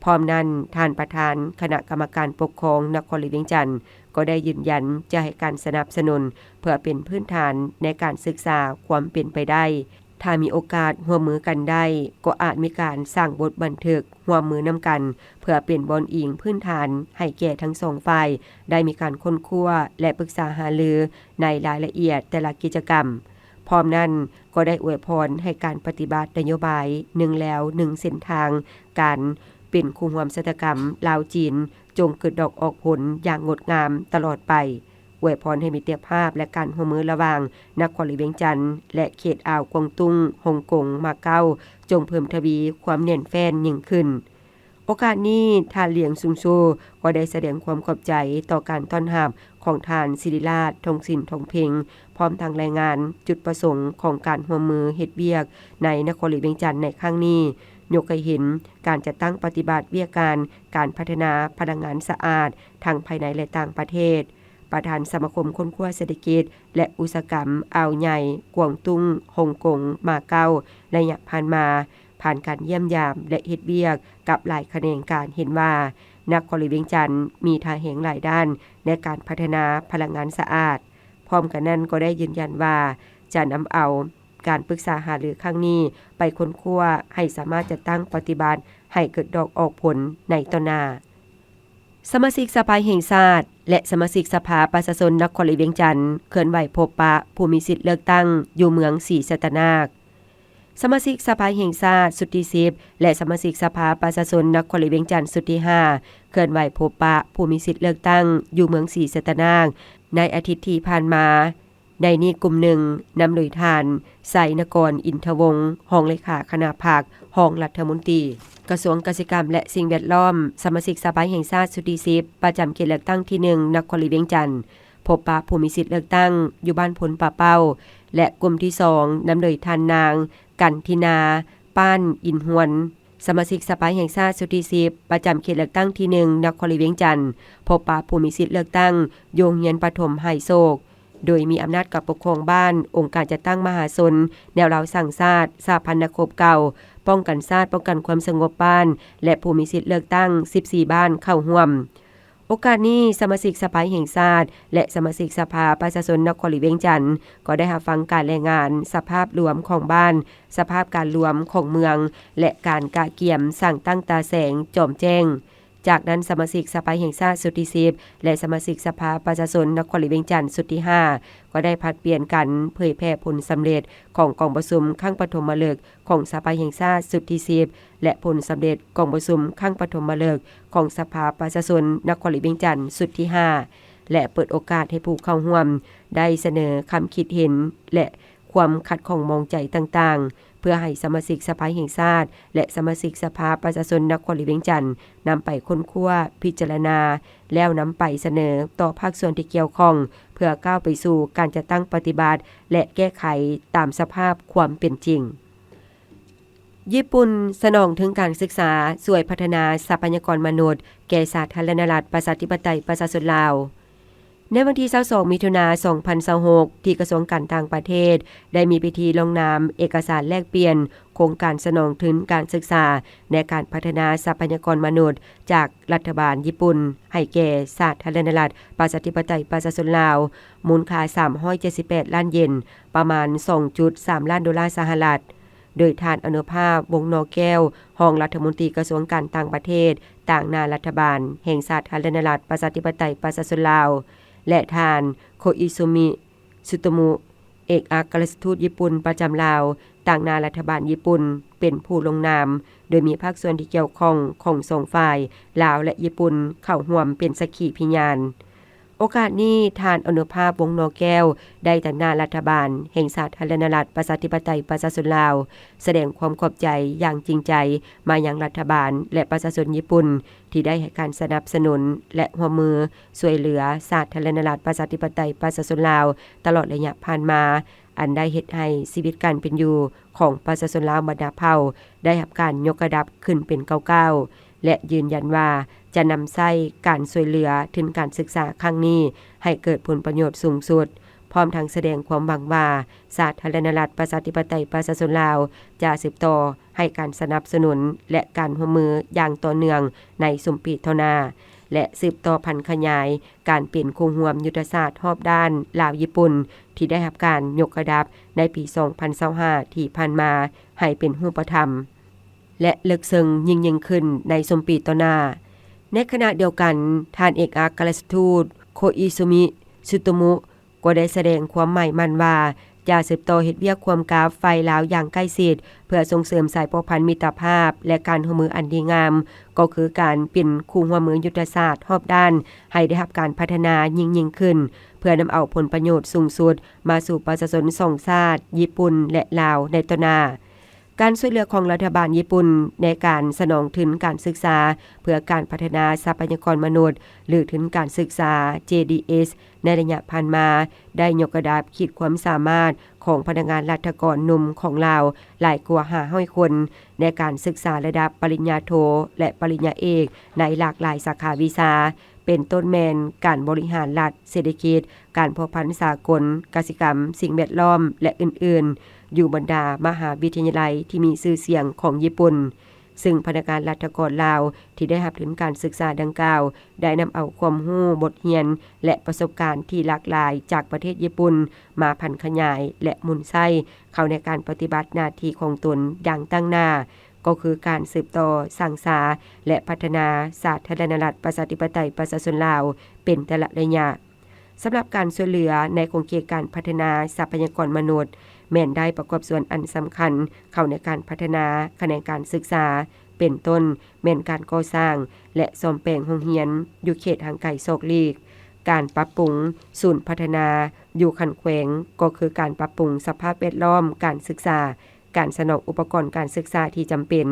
ພ້ອມນັ້ນ, ທ່ານປະທານຄະນະກຳມະການປົກຄອງນະຄອນຫຼວງວຽງຈັນ ກໍໄດ້ຢືນຢັນຈະໃຫ້ການສະໜັບສະໜູນ ເພື່ອເປັນພື້ນຖານໃນການສຶກສາຄວາມເປັນໄປໄດ້. ຖ້າມີໂອກາດຮ່ວມມືກັນໄດ້, ກໍອາດມີການສ້າງບົດບັນທຶກຮ່ວມມືນຳກັນ ເພື່ອເປັນບ່ອນອີງພື້ນຖານໃຫ້ແກ່ທັງສອງຝ່າຍໄດ້ມີການຄົ້ນຄວ້າ ແລະ ປຶກສາຫາລືໃນລາຍລະອຽດແຕ່ລະກິດຈະກຳ. ພ້ອມນັ້ນກໍໄດ້ອວຍພອນໃຫ້ການປະຕິບັດນະໂຍບາຍໜຶ່ງແລວໜຶ່ງເສັ້ນທາງ, ການເປັນຄູ່ຮ່ວມຊະຕາກຳລາວ-ຈີນ ຈົ່ງເກີດດອກອອກຜົນຢ່າງງົດງາມຕະຫຼອດໄປ. ອວຍພອນໃຫ້ມິດຕະພາບ ແລະ ການຮ່ວມມືລະຫວ່າງນະຄອນຫຼວງວຽງຈັນ ແລະ ເຂດອ່າວກວາງຕຸ້ງ, ຮົງກົງ, ມາເກົາ ຈົ່ງເພີ່ມທະວີຄວາມແໜ້ນແຟ້ນຍິ່ງຂຶ້ນ. ໂອກາດນີ້, ທ່ານ ຫຼຽງ ຊຸງຊູ ກໍໄດ້ສະແດງຄວາມຂອບໃຈຕໍ່ການຕ້ອນຮັບຂອງທ່ານ ສິລິລາດ ທອງສິນ ທອງເພັງ ພ້ອມທັງລາຍງານຈຸດປະສົງຂອງການຮ່ວມມືເຮັດວຽກໃນນະຄອນຫຼວງວຽງຈັນໃນຄັ້ງນີ້, ຍົກໃຫ້ເຫັນການຈັດຕັ້ງປະຕິບັດວຽກການ ການພັດທະນາພະລັງງານສະອາດ ທັງພາຍໃນ ແລະ ຕ່າງປະເທດ. ປະທານສະມາຄົມຄົ້ນຄວ້າເສດຖະກິດ ແລະ ອຸດສາຫະກຳອ່າວໃຫຍ່, ກວາງຕຸ້ງ, ຮົງກົງ, ມາເກົາ ໄລຍະຜ່ານມາ, ຜ່ານການຢ້ຽມຢາມ ແລະ ເຮັດວຽກກັບຫຼາຍຂະແໜງການ ເຫັນວ່ານະຄອນຫຼວງວຽງຈັນມີທ່າແຮງຫຼາຍດ້ານໃນການພັດທະນາພະລັງງານສະອາດ. ພ້ອມກັນນັ້ນກໍໄດ້ຢືນຢັນວ່າ ຈະນຳເອົາການປຶກສາຫາລືຄັ້ງນີ້ໄປຄົ້ນຄວ້າໃຫ້ສາມາດຈັດຕັ້ງປະຕິບັດໃຫ້ເກີດດອກອອກຜົນໃນຕໍ່ໜ້າ. ສະມາຊິກສະພາແຫ່ງຊາດ ແລະ ສະມາຊິກສະພາປະຊາຊົນນະຄອນຫຼວງວຽງຈັນ ເຄື່ອນໄຫວພົບປະຜູ້ມີສິດເລືອກຕັ້ງຢູ່ເມືອງສີສັດຕະນາກ. ສະມາຊິກສະພາແຫ່ງຊາດຊຸດທີສິບ ແລະ ສະມາຊິກສະພາປະຊາຊົນນະຄອນຫຼວງວຽງຈັນຊຸດທີຫ້າ ເຄື່ອນໄຫວພົບປະຜູ້ມີສິດເລືອກຕັ້ງຢູ່ເມືອງສີສັດຕະນາກ ໃນອາທິດທີ່ຜ່ານມາ. ໃນນີ້ກຸ່ມໜຶ່ງນຳໂດຍທ່ານ ໄຊນະກອນ ອິນທະວົງ ຮອງເລຂາຄະນະພັກ, ຮອງລັດຖະມົນຕີກະຊວງກະສິກຳ ແລະ ສິ່ງແວດລ້ອມ, ສະມາຊິກສະພາແຫ່ງຊາດຊຸດທີສິບ ປະຈຳເຂດເລືອກຕັ້ງທີໜຶ່ງ ນະຄອນຫຼວງວຽງຈັນ ພົບປະຜູ້ມີສິດເລືອກຕັ້ງຢູ່ບ້ານໂພນປ່າເປົ້າ ແລະ ກຸ່ມທີສອງນຳໂດຍທ່ານນາງ ກັນທິນາ ປ້ານ ອິນຮວນ ສະມາຊິກສະພາແຫ່ງຊາດຊຸດທີສິບ ປະຈຳເຂດເລືອກຕັ້ງທີໜຶ່ງ ນະຄອນຫຼວງວຽງຈັນ ພົບປະຜູ້ມີສິດເລືອກຕັ້ງຢູ່ໂຮງຮຽນປະຖົມໄຮໂສກ ໂດຍມີອຳນາດການປົກຄອງບ້ານ, ອົງການຈັດຕັ້ງມະຫາຊົນ, ແນວລາວສ້າງຊາດ, ສະຫະພັນນັກຮົບເກົ່າ, ປ້ອງກັນຊາດ, ປ້ອງກັນຄວາມສະຫງົບບ້ານ ແລະ ຜູ້ມີສິດເລືອກຕັ້ງສິບສີ່ບ້ານເຂົ້າຮ່ວມ. ໂອກາດນີ້, ສະມາຊິກສະພາແຫ່ງຊາດ ແລະ ສະມາຊິກສະພາປະຊາຊົນນະຄອນຫຼວງວຽງຈັນ ກໍໄດ້ຮັບຟັງການລາຍງານສະພາບລວມຂອງບ້ານ, ສະພາບການລວມຂອງເມືອງ ແລະ ການກະກຽມສ້າງຕັ້ງຕາແສງຈອມແຈ້ງ. ຈາກນັ້ນ, ສະມາຊິກສະພາແຫ່ງຊາດຊຸດທີສິບ ແລະ ສະມາຊິກສະພາປະຊາຊົນນະຄອນຫຼວງວຽງຈັນຊຸດທີຫ້າ ກໍໄດ້ຜັດປ່ຽນກັນເຜີຍແຜ່ຜົນສຳເລັດຂອງກອງປະຊຸມຄັ້ງປະຖົມມະລຶກຂອງສະພາແຫ່ງຊາດຊຸດທີສິບ ແລະ ຜົນສຳເລັດກອງປະຊຸມຄັ້ງປະຖົມມະລຶກຂອງສະພາປະຊາຊົນນະຄອນຫຼວງວຽງຈັນຊຸດທີຫ້າ ແລະ ເປີດໂອກາດໃຫ້ຜູ້ເຂົ້າຮ່ວມໄດ້ສະເໜີຄຳຄິດເຫັນ ແລະ ຄວາມຂັດຂ້ອງໝອງໃຈຕ່າງໆ ເພື່ອໃຫ້ສະມາຊິກສະພາແຫ່ງຊາດ ແລະ ສະມາຊິກສະພາປະຊາຊົນນະຄອນຫຼວງວຽງຈັນ ນຳໄປຄົ້ນຄວ້າ, ພິຈາລະນາ ແລ້ວນຳໄປສະເໜີຕໍ່ພາກສ່ວນທີ່ກ່ຽວຂ້ອງ ເພື່ອກ້າວໄປສູ່ການຈັດຕັ້ງປະຕິບັດ ແລະ ແກ້ໄຂຕາມສະພາບຄວາມເປັນຈິງ. ຍີ່ປຸ່ນສະໜອງທຶນການສຶກສາຊ່ວຍພັດທະນາຊັບພະຍາກອນມະນຸດແກ່ສາທາລະນະລັດ ປະຊາທິປະໄຕ ປະຊາຊົນລາວ. ໃນວັນທີຊາວສອງ ມິຖຸນາ ສອງພັນຊາວຫົກ ທີ່ກະຊວງການຕ່າງປະເທດ ໄດ້ມີພິທີລົງນາມເອກະສານແລກປ່ຽນໂຄງການສະໜອງທຶນການສຶກສາ ແລະ ການພັດທະນາຊັບພະຍາກອນມະນຸດ ຈາກລັດຖະບານຍີ່ປຸ່ນ ໃຫ້ແກ່ສາທາລະນະລັດ ປະຊາທິປະໄຕ ປະຊາຊົນລາວ ມູນຄ່າສາມຮ້ອຍເຈັດສິບແປດລ້ານເຢນ, ປະມານສອງຈຸດສາມລ້ານໂດລາສະຫະລັດ. ໂດຍທ່ານ ອະນຸພາບ ວົງນໍແກ້ວ ຮອງລັດຖະມົນຕີກະຊວງການຕ່າງປະເທດ ຕາງໜ້າລັດຖະບານແຫ່ງສາທາລະນະລັດ ປະຊາທິປະໄຕ ປະຊາຊົນລາວ ແລະ ທ່ານ ໂຄອິຊູມິ ສຸໂຕມຸ ເອກອັກຄະລັດຖະທູດຍີ່ປຸ່ນປະຈຳລາວ ຕາງໜ້າລັດຖະບານຍີ່ປຸ່ນ ເປັນຜູ້ລົງນາມ, ໂດຍມີພາກສ່ວນທີ່ກ່ຽວຂ້ອງຂອງສອງຝ່າຍ ລາວ ແລະ ຍີ່ປຸ່ນ ເຂົ້າຮ່ວມເປັນສັກຂີພິຍານ. ໂອກາດນີ້, ທ່ານ ອະນຸພາບ ວົງໜໍແກ້ວ ໄດ້ຕາງໜ້າລັດຖະບານແຫ່ງສາທາລະນະລັດ ປະຊາທິປະໄຕ ປະຊາຊົນລາວ ສະແດງຄວາມຂອບໃຈຢ່າງຈິງໃຈມາຍັງລັດຖະບານ ແລະ ປະຊາຊົນຍີ່ປຸ່ນ ທີ່ໄດ້ໃຫ້ການສະໜັບສະໜູນ ແລະ ຮ່ວມມືຊ່ວຍເຫຼືອສາທາລະນະລັດ ປະຊາທິປະໄຕ ປະຊາຊົນລາວ ຕະຫຼອດໄລຍະຜ່ານມາ, ອັນໄດ້ເຮັດໃຫ້ຊີວິດການເປັນຢູ່ຂອງປະຊາຊົນລາວບັນດາເຜົ່າ ໄດ້ຮັບການຍົກລະດັບຂຶ້ນເປັນກ້າວໆ ແລະ ຢືນຢັນວ່າຈະນຳໃຊ້ການຊ່ວຍເຫຼືອທຶນການສຶກສາຄັ້ງນີ້ໃຫ້ເກີດຜົນປະໂຫຍດສູງສຸດ, ພ້ອມທັງສະແດງຄວາມຫວັງວ່າ ສາທາລະນະລັດ ປະຊາທິປະໄຕ ປະຊາຊົນລາວ ຈະສືບຕໍ່ໃຫ້ການສະໜັບສະໜູນ ແລະ ການຮ່ວມມືຢ່າງຕໍ່ເນື່ອງໃນຊຸມປີຕໍ່ໜ້າ ແລະ ສືບຕໍ່ຜັນຂະຫຍາຍການເປັນຄູ່ຮ່ວມຍຸດທະສາດຮອບດ້ານລາວຍີ່ປຸ່ນ ທີ່ໄດ້ຮັບການຍົກລະດັບໃນປີສອງພັນຊາວຫ້າ ທີ່ຜ່ານມາໃຫ້ເປັນຮູບປະທຳ ແລະ ເລິກເຊິ່ງຍິ່ງໆຂຶ້ນໃນຊຸມປີຕໍ່ໜ້າ. ໃນຂະນະດຽວກັນ, ທ່ານເອກອັກຄະລັດຖະທູດ ໂຄອິຊູມິ ຊຸໂຕມຸ ກໍໄດ້ສະແດງຄວາມໝາຍໝັ້ນວ່າ ຈະສືບຕໍ່ເຮັດວຽກຮ່ວມກັບຝ່າຍລາວຢ່າງໃກ້ຊິດ ເພື່ອສົ່ງເສີມສາຍພົວພັນມິດຕະພາບ ແລະ ການຮ່ວມມືອັນດີງາມ, ກໍຄືການເປັນຄູ່ຮ່ວມມືຍຸດທະສາດຮອບດ້ານ ໃຫ້ໄດ້ຮັບການພັດທະນາຍິ່ງໆຂຶ້ນ, ເພື່ອນຳເອົາຜົນປະໂຫຍດສູງສຸດມາສູ່ປະຊາຊົນສອງຊາດ, ຍີ່ປຸ່ນ ແລະ ລາວ ໃນຕໍ່ໜ້າ. ການຊ່ວຍເຫຼືອຂອງລັດຖະບານຍີ່ປຸ່ນໃນການສະໜອງທຶນການສຶກສາເພື່ອການພັດທະນາຊັບພະຍາກອນມະນຸດ ຫຼື ທຶນການສຶກສາ ເຈດີເອສ ໃນໄລຍະຜ່ານມາ ໄດ້ຍົກລະດັບຂີດຄວາມສາມາດຂອງພະນັກງານລັດຖະກອນໜຸ່ມຂອງລາວຫຼາຍກວ່າຫ້າຮ້ອຍຄົນ ໃນການສຶກສາລະດັບປະລິນຍາໂທ ແລະ ປະລິນຍາເອກ ໃນຫຼາກຫຼາຍສາຂາວິຊາ, ເປັນຕົ້ນແມ່ນການບໍລິຫານລັດ, ເສດຖະກິດ, ການພົວພັນສາກົນ, ກະສິກຳ, ສິ່ງແວດລ້ອມ ແລະ ອື່ນໆ ຢູ່ບັນດາມະຫາວິທະຍາໄລທີ່ມີຊື່ສຽງຂອງຍີ່ປຸ່ນ, ຊຶ່ງພະນັກງານລັດຖະກອນລາວທີ່ໄດ້ຮັບທຶນການສຶກສາດັ່ງກ່າວ ໄດ້ນຳເອົາຄວາມຮູ້, ບົດຮຽນ ແລະ ປະສົບການທີ່ຫຼາກຫຼາຍຈາກປະເທດຍີ່ປຸ່ນ ມາຜັນຂະຫຍາຍ ແລະ ໝູນໃຊ້ເຂົ້າໃນການປະຕິບັດໜ້າທີ່ຂອງຕົນຢ່າງຕັ້ງໜ້າ, ກໍຄືການສືບຕໍ່ສ້າງສາ ແລະ ພັດທະນາສາທາລະນະລັດ ປະຊາທິປະໄຕ ປະຊາຊົນລາວ ເປັນແຕ່ລະໄລຍະ. ສຳລັບການຊ່ວຍເຫຼືອໃນຂົງເຂດການພັດທະນາຊັບພະຍາກອນມະນຸດ ແມ່ນໄດ້ປະກອບສ່ວນອັນສຳຄັນເຂົ້າໃນການພັດທະນາຂະແໜງການສຶກສາ, ເປັນຕົ້ນແມ່ນການກໍ່ສ້າງ ແລະ ສ້ອມແປງໂຮງຮຽນຢູ່ເຂດຫ່າງໄກສອກຫຼີກ, ການປັບປຸງສູນພັດທະນາຢູ່ຂັ້ນແຂວງ, ກໍຄືການປັບປຸງສະພາບແວດລ້ອມການສຶກສາ, ການສະໜອງອຸປະກອນການສຶກສາທີ່ຈຳເປັນ,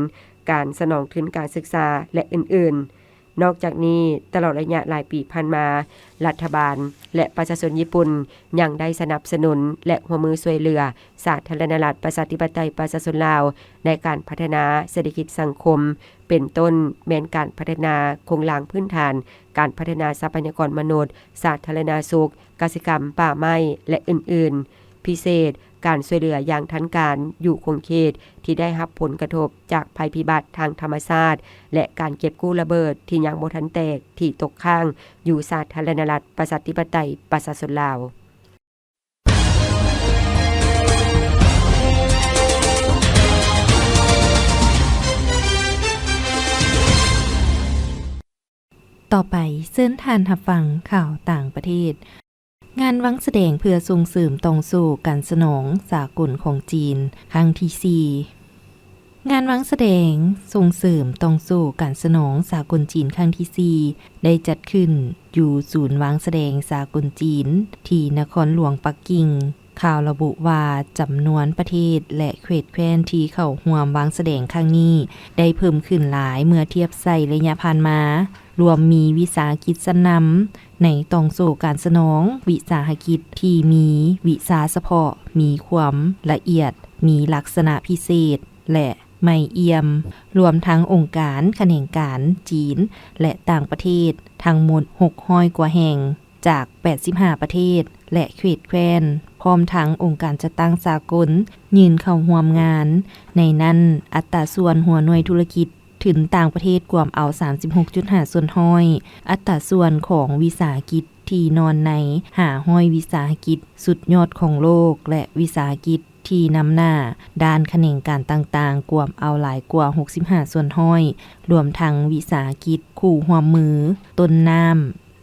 ການສະໜອງທຶນການສຶກສາ ແລະ ອື່ນໆ. ນອກຈາກນີ້, ຕະຫຼອດໄລຍະຫຼາຍປີຜ່ານມາ, ລັດຖະບານ ແລະ ປະຊາຊົນຍີ່ປຸ່ນຍັງໄດ້ສະໜັບສະໜູນ ແລະ ຮ່ວມມືຊ່ວຍເຫຼືອສາທາລະນະລັດ ປະຊາທິປະໄຕ ປະຊາຊົນລາວ ໃນການພັດທະນາເສດຖະກິດສັງຄົມ, ເປັນຕົ້ນແມ່ນການພັດທະນາໂຄງລ່າງພື້ນຖານ, ການພັດທະນາຊັບພະຍາກອນມະນຸດ, ສາທາລະນະສຸກ, ກະສິກຳ, ປ່າໄມ້ ແລະ ອື່ນໆ. ພິເສດ, ການຊ່ວຍເຫຼືອຢ່າງທັນການຢູ່ຂົງເຂດທີ່ໄດ້ຮັບຜົນກະທົບຈາກໄພພິບັດທາງທຳມະຊາດ ແລະ ການເກັບກູ້ລະເບີດທີ່ຍັງບໍ່ທັນແຕກທີ່ຕົກຄ້າງຢູ່ສາທາລະນະລັດ ປະຊາທິປະໄຕ ປະຊາຊົນລາວ. ຕໍ່ໄປ, ເຊີນທ່ານຮັບຟັງຂ່າວຕ່າງປະເທດ. ງານວາງສະແດງເພື່ອສົ່ງເສີມຕ່ອງໂສ້ການສະໜອງສາກົນຂອງຈີນ ຄັ້ງທີສີ່. ງານວາງສະແດງສົ່ງເສີມຕ່ອງໂສ້ການສະໜອງສາກົນຈີນ ຄັ້ງທີສີ່ ໄດ້ຈັດຂຶ້ນຢູ່ສູນວາງສະແດງສາກົນຈີນ ທີ່ນະຄອນຫຼວງປັກກິ່ງ. ຂ່າວລະບຸວ່າ ຈຳນວນປະເທດ ແລະ ເຂດແຄວ້ນທີ່ເຂົ້າຮ່ວມວາງສະແດງຄັ້ງນີ້ ໄດ້ເພີ່ມຂຶ້ນຫຼາຍເມື່ອທຽບໃສ່ໄລຍະຜ່ານມາ, ລວມມີວິສາຫະກິດຊັ້ນນຳໃນຕ່ອງໂສ້ການສະໜອງ, ວິສາຫະກິດທີ່ມີວິຊາສະເພາະ, ມີຄວາມລະອຽດ, ມີລັກສະນະພິເສດ ແລະ ໃໝ່ອ່ຽມ, ລວມທັງອົງການຂະແໜງການຈີນ ແລະ ຕ່າງປະເທດ ທັງໝົດຫົກຮ້ອຍກວ່າແຫ່ງ ຈາກແປດສິບຫ້າປະເທດ ແລະ ເຂດແຄວ້ນ, ພ້ອມທັງອົງການຈັດຕັ້ງສາກົນ ຍື່ນເຂົ້າຮ່ວມງານ. ໃນນັ້ນ, ອັດຕາສ່ວນຫົວໜ່ວຍທຸລະກິດທຶນຕ່າງປະເທດກວມເອົາສາມສິບຫົກຈຸດຫ້າສ່ວນຮ້ອຍ, ອັດຕາສ່ວນຂອງວິສາຫະກິດທີ່ນອນໃນຫ້າຮ້ອຍວິສາຫະກິດສຸດຍອດຂອງໂລກ ແລະ ວິສາຫະກິດທີ່ນຳໜ້າດ້ານຂະແໜງການຕ່າງໆ ກວມເອົາຫຼາຍກວ່າຫົກສິບຫ້າສ່ວນຮ້ອຍ, ລວມທັງວິສາຫະກິດຄູ່ຮ່ວມມື, ຕົ້ນນ້ຳ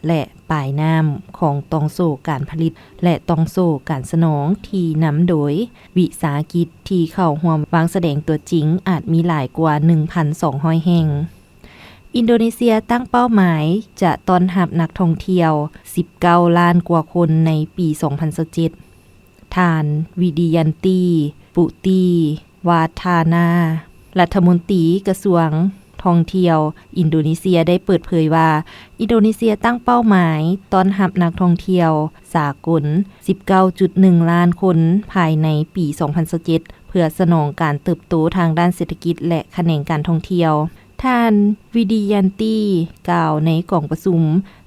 ແລະ ປາຍນ້ຳຂອງຕ່ອງໂສ້ການຜະລິດ ແລະ ຕ່ອງໂສ້ການສະໜອງທີ່ນຳໂດຍວິສາຫະກິດທີ່ເຂົ້າຮ່ວມວາງສະແດງຕົວຈິງອາດມີຫຼາຍກວ່າໜຶ່ງພັນສອງຮ້ອຍແຫ່ງ. ອິນໂດເນເຊຍຕັ້ງເປົ້າໝາຍຈະຕ້ອນຮັບນັກທ່ອງທ່ຽວສິບເກົ້າລ້ານກວ່າຄົນໃນປີສອງພັນຊາວເຈັດ. ທ່ານ ວິດີຍັນຕີ ປຸຕີ ວາທານາ ລັດຖະມົນຕີກະຊວງທ່ອງທ່ຽວອິນໂດເນເຊຍ ໄດ້ເປີດເຜີຍວ່າ ອິນໂດເນເຊຍຕັ້ງເປົ້າໝາຍຕ້ອນຮັບນັກທ່ອງທ່ຽວສາກົນສິບເກົ້າຈຸດໜຶ່ງລ້ານຄົນພາຍໃນປີສອງພັນຊາວເຈັດ ເພື່ອສະໜອງການເຕີບໂຕທາງດ້ານເສດຖະກິດ ແລະ ຂະແໜງການທ່ອງທ່ຽວ. ທ່ານ ວິດີຍັນຕີ ກ່າວໃນກອງປະຊຸມ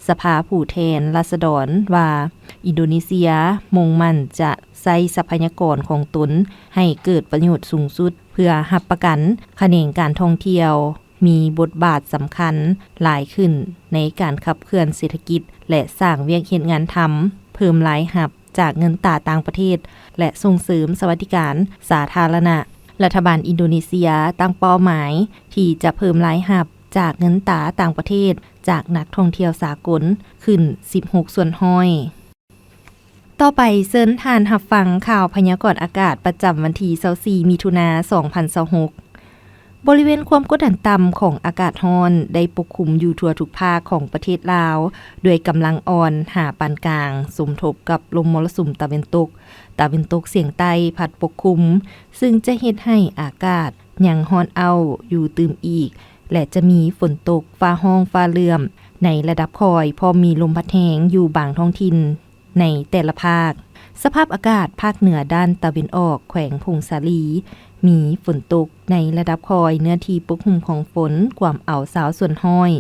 ສະພາຜູ້ແທນລາຊະດອນວ່າ ອິນໂດເນເຊຍມຸ່ງໝັ້ນຈະໃຊ້ຊັບພະຍາກອນຂອງຕົນໃຫ້ເກີດປະໂຫຍດສູງສຸດ ເພື່ອຮັບປະກັນຂະແໜງການທ່ອງທ່ຽວມີບົດບາດສຳຄັນຫຼາຍຂຶ້ນໃນການຂັບເຄື່ອນເສດຖະກິດ ແລະ ສ້າງວຽກເຮັດງານທຳ, ເພີ່ມລາຍຮັບ ຈາກເງິນຕາຕ່າງປະເທດ ແລະ ສົ່ງເສີມສະຫວັດດີການສາທາລະນະ. ລັດຖະບານອິນໂດເນເຊຍຕັ້ງເປົ້າໝາຍທີ່ຈະເພີ່ມລາຍຮັບຈາກເງິນຕາຕ່າງປະເທດ ຈາກນັກທ່ອງທ່ຽວສາກົນຂຶ້ນສິບຫົກສ່ວນຮ້ອຍ. ຕໍ່ໄປເຊີນທ່ານຮັບຟັງຂ່າວພະຍາກອນອາກາດປະຈຳວັນທີຊາວສີ່ ມິຖຸນາ ສອງພັນຊາວຫົກ. ບໍລິເວນຄວາມກົດດັນຕ່ຳຂອງອາກາດຮ້ອນໄດ້ປົກຄຸມຢູ່ທົ່ວທຸກພາກຂອງປະເທດລາວ ດ້ວຍກຳລັງອ່ອນຫາປານກາງ ສົມທົບກັບລົມມໍລະສຸມຕາເວັນຕົກ, ຕາເວັນຕົກສຽງໃຕ້ພັດປົກຄຸມ, ຊຶ່ງຈະເຮັດໃຫ້ອາກາດຍັງຮ້ອນອ້າວຢູ່ຕື່ມອີກ ແລະ ຈະມີຝົນຕົກ, ຟ້າຮ້ອງ, ຟ້າເຫຼື້ອມໃນລະດັບຄ່ອຍ, ພ້ອມມີລົມພັດແຮງຢູ່ບາງທ້ອງຖິ່ນ ໃນແຕ່ລະພາກ. ສະພາບອາກາດພາກເໜືອດ້ານຕາເວັນອອກ ແຂວງຜົ້ງສາລີ ມີຝົນຕົກໃນລະດັບຄ່ອຍ, ເນື້ອທີ່ປົກຫຸ້ມຂອງຝົນກວມເອົາຊາວສ່ວນຮ້ອຍ,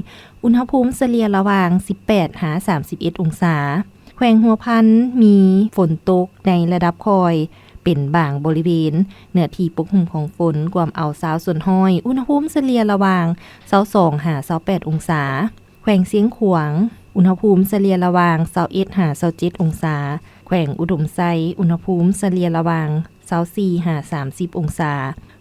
ອຸນຫະພູມສະເລ່ຍລະຫວ່າງສິບແປດຫາສາມສິບເອັດອົງສາ. ແຂວງຫົວພັນມີຝົນຕົກໃນລະດັບຄ່ອຍເປັນບາງບໍລິເວນ, ເນື້ອທີ່ປົກຫຸ້ມຂອງຝົນກວມເອົາຊາວສ່ວນຮ້ອຍ, ອຸນຫະພູມສະເລ່ຍລະຫວ່າງຊາວສອງຫາຊາວແປດອົງສາ. ແຂວງຊຽງຂວາງ ອຸນຫະພູມສະເລ່ຍລະຫວ່າງຊາວເອັດຫາຊາວເຈັດອົງສາ, ແຂວງອຸດົມໄຊ ອຸນຫະພູມສະເລ່ຍລະຫວ່າງຊາວສີ່ຫາສາມສິບອົງສາ,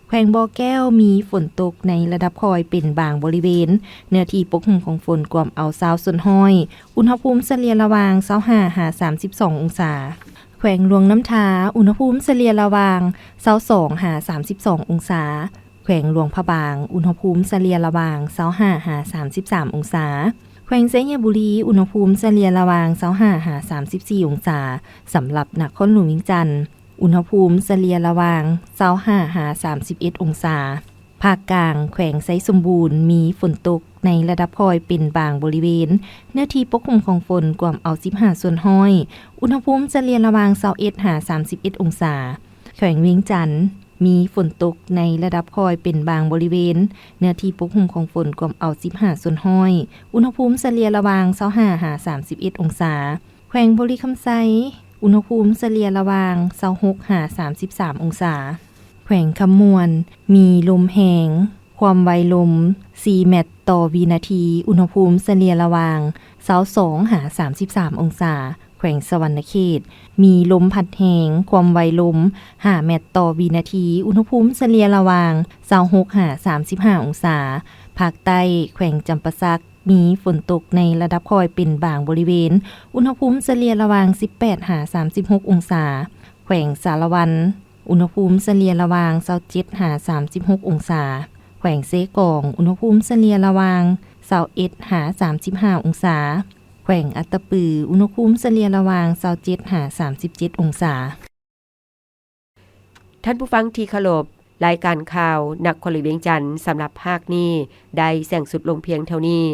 ແຂວງບໍ່ແກ້ວມີຝົນຕົກໃນລະດັບຄ່ອຍເປັນບາງບໍລິເວນ, ເນື້ອທີ່ປົກຫຸ້ມຂອງຝົນກວມເອົາຊາວສ່ວນຮ້ອຍ, ອຸນຫະພູມສະເລ່ຍລະຫວ່າງຊາວຫ້າຫາສາມສິບສອງອົງສາ, ແຂວງຫຼວງນ້ຳທາ ອຸນຫະພູມສະເລ່ຍລະຫວ່າງຊາວສອງຫາສາມສິບສອງອົງສາ, ແຂວງຫຼວງພະບາງ ອຸນຫະພູມສະເລ່ຍລະຫວ່າງຊາວຫ້າຫາສາມສິບສາມອົງສາ, ແຂວງໄຊຍະບູລີ ອຸນຫະພູມສະເລ່ຍລະຫວ່າງຊາວຫ້າຫາສາມສິບສີ່ອົງສາ. ສຳລັບນະຄອນຫຼວງວຽງຈັນ ອຸນຫະພູມສະເລ່ຍລະຫວ່າງຊາວຫ້າຫາສາມສິບເອັດອົງສາ. ພາກກາງ ແຂວງໄຊສົມບູນ ມີຝົນຕົກໃນລະດັບຄ່ອຍເປັນບາງບໍລິເວນ, ເນື້ອທີ່ປົກຄຸມຂອງຝົນກວມເອົາສິບຫ້າສ່ວນຮ້ອຍ, ອຸນຫະພູມສະເລ່ຍລະຫວ່າງຊາວເອັດຫາສາມສິບເອັດອົງສາ. ແຂວງວຽງຈັນ ມີຝົນຕົກໃນລະດັບຄ່ອຍເປັນບາງບໍລິເວນ, ເນື້ອທີ່ປົກຫຸ້ມຂອງຝົນກວມເອົາສິບຫ້າສ່ວນຮ້ອຍ, ອຸນຫະພູມສະເລ່ຍລະຫວ່າງຊາວຫ້າຫາສາມສິບເອັດອົງສາ. ແຂວງບໍລິຄຳໄຊ ອຸນຫະພູມສະເລ່ຍລະຫວ່າງຊາວຫົກຫາສາມສິບສາມອົງສາ. ແຂວງຄຳມ່ວນ ມີລົມແຮງ, ຄວາມໄວລົມສີ່ແມັດຕໍ່ວິນາທີ, ອຸນຫະພູມສະເລ່ຍລະຫວ່າງຊາວສອງຫາສາມສິບສາມອົງສາ. ແຂວງສະຫວັນນະເຂດ ມີລົມພັດແຮງ, ຄວາມໄວລົມຫ້າແມັດຕໍ່ວິນາທີ, ອຸນຫະພູມສະເລ່ຍລະຫວ່າງຊາວຫົກຫາສາມສິບຫ້າອົງສາ. ພາກໃຕ້ ແຂວງຈຳປາສັກ ມີຝົນຕົກໃນລະດັບຄ່ອຍເປັນບາງບໍລິເວນ, ອຸນຫະພູມສະເລ່ຍລະຫວ່າງສິບແປດຫາສາມສິບຫົກອົງສາ. ແຂວງສາລະວັນ ອຸນຫະພູມສະເລ່ຍລະຫວ່າງຊາວເຈັດຫາສາມສິບຫົກອົງສາ. ແຂວງເຊກອງ ອຸນຫະພູມສະເລ່ຍລະຫວ່າງຊາວເອັດຫາສາມສິບຫ້າອົງສາ. ແຂວງອັດຕະປື ອຸນຫະພູມສະເລ່ຍລະຫວ່າງຊາວເຈັດຫາສາມສິບເຈັດອົງສາ. ທ່ານຜູ້ຟັງທີ່ເຄົາລົບ, ລາຍການຂ່າວນະຄອນຫຼວງວຽງຈັນສຳລັບພາກນີ້ໄດ້ສິ້ນສຸດລົງພຽງເທົ່ານີ້.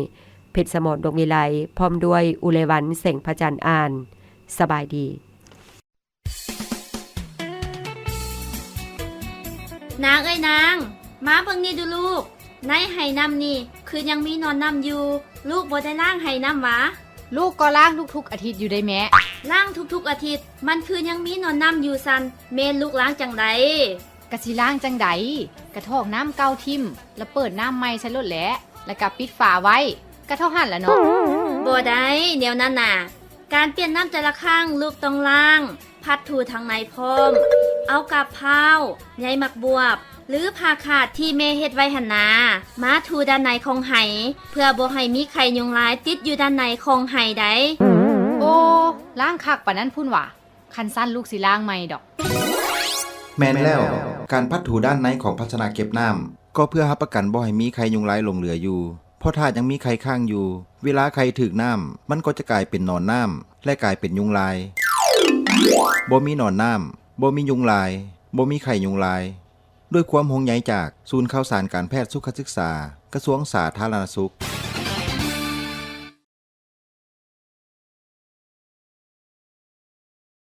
ເພັດສະໝອນ ດວງວິໄລ ພ້ອມດ້ວຍ ອຸໄລວັນ ແສງພະຈັນ ອ່ານ. ສະບາຍດີ. ນາງເອີຍນາງ, ມາເບິ່ງນີ້ດູລູກ, ໃນໄຫນ້ຳນີ້ຄືຍັງມີໜອນນ້ຳຢູ່, ລູກບໍ່ໄດ້ລ້າງໄຫນ້ຳຫວາ? ລູກກໍລ້າງທຸກໆອາທິດຢູ່ເດ້ແມ່. ລ້າງທຸກໆອາທິດ? ມັນຄືຍັງມີໜອນນ້ຳຢູ່ຊັ້ນ, ແມ່ນລູກລ້າງຈັ່ງໃດ? ກະຊິລ້າງຈັ່ງໃດ, ກະຖອກນ້ຳເກົ່າຖິ້ມ ລະເປີດນ້ຳໃໝ່ໃສ່ໂລດແຫຼະ, ລະກະປິດຝາໄວ້, ກະເທົ່າຫັ້ນລະເນາະ. ບໍ່ໄດ້, ແນວນັ້ນນະ. ການປ່ຽນນ້ຳແຕ່ລະຄັ້ງ ລູກຕ້ອງລ້າງ, ພັດຖູທາງໃນພ້ອມ, ເອົາກາບພ້າວ, ໃຍໝາກບວບ ຫຼື ຜ້າຂາດທີ່ແມ່ເຮັດໄວ້ຫັ້ນນາ ມາຖູດ້ານໃນຂອງໄຫ ເພື່ອບໍ່ໃຫ້ມີໄຂ່ຍຸງລາຍຕິດຢູ່ດ້ານໃນຂອງໄຫໃດ. ໂອ້, ລ້າງຄັກປານນັ້ນພຸ້ນຫວາ? ຄັນຊັ້ນລູກຊິລ້າງໃໝ່ດອກ. ແມ່ນແລ້ວ, ການພັດຖູດ້ານໃນຂອງພາຊະນະເກັບນ້ຳ ກໍເພື່ອຮັບປະກັນບໍ່ໃຫ້ມີໄຂ່ຍຸງລາຍຫຼົງເຫຼືອຢູ່. ເພາະຖ້າຍັງມີໄຂ່ຄ້າງຢູ່ ເວລາໄຂ່ຖືກນ້ຳ ມັນກໍຈະກາຍເປັນໜອນນ້ຳ ແລະ ກາຍເປັນຍຸງລາຍ. ບໍ່ມີໜອນນ້ຳ, ບໍ່ມີຍຸງລາຍ, ບໍ່ມີໄຂ່ຍຸງລາຍ. ດ້ວຍຄວາມຫ່ວງໃຍຈາກສູນຂ່າວສານການແພດສຸຂະສຶກສາ ກະຊວງສາທາລະນະສຸກ.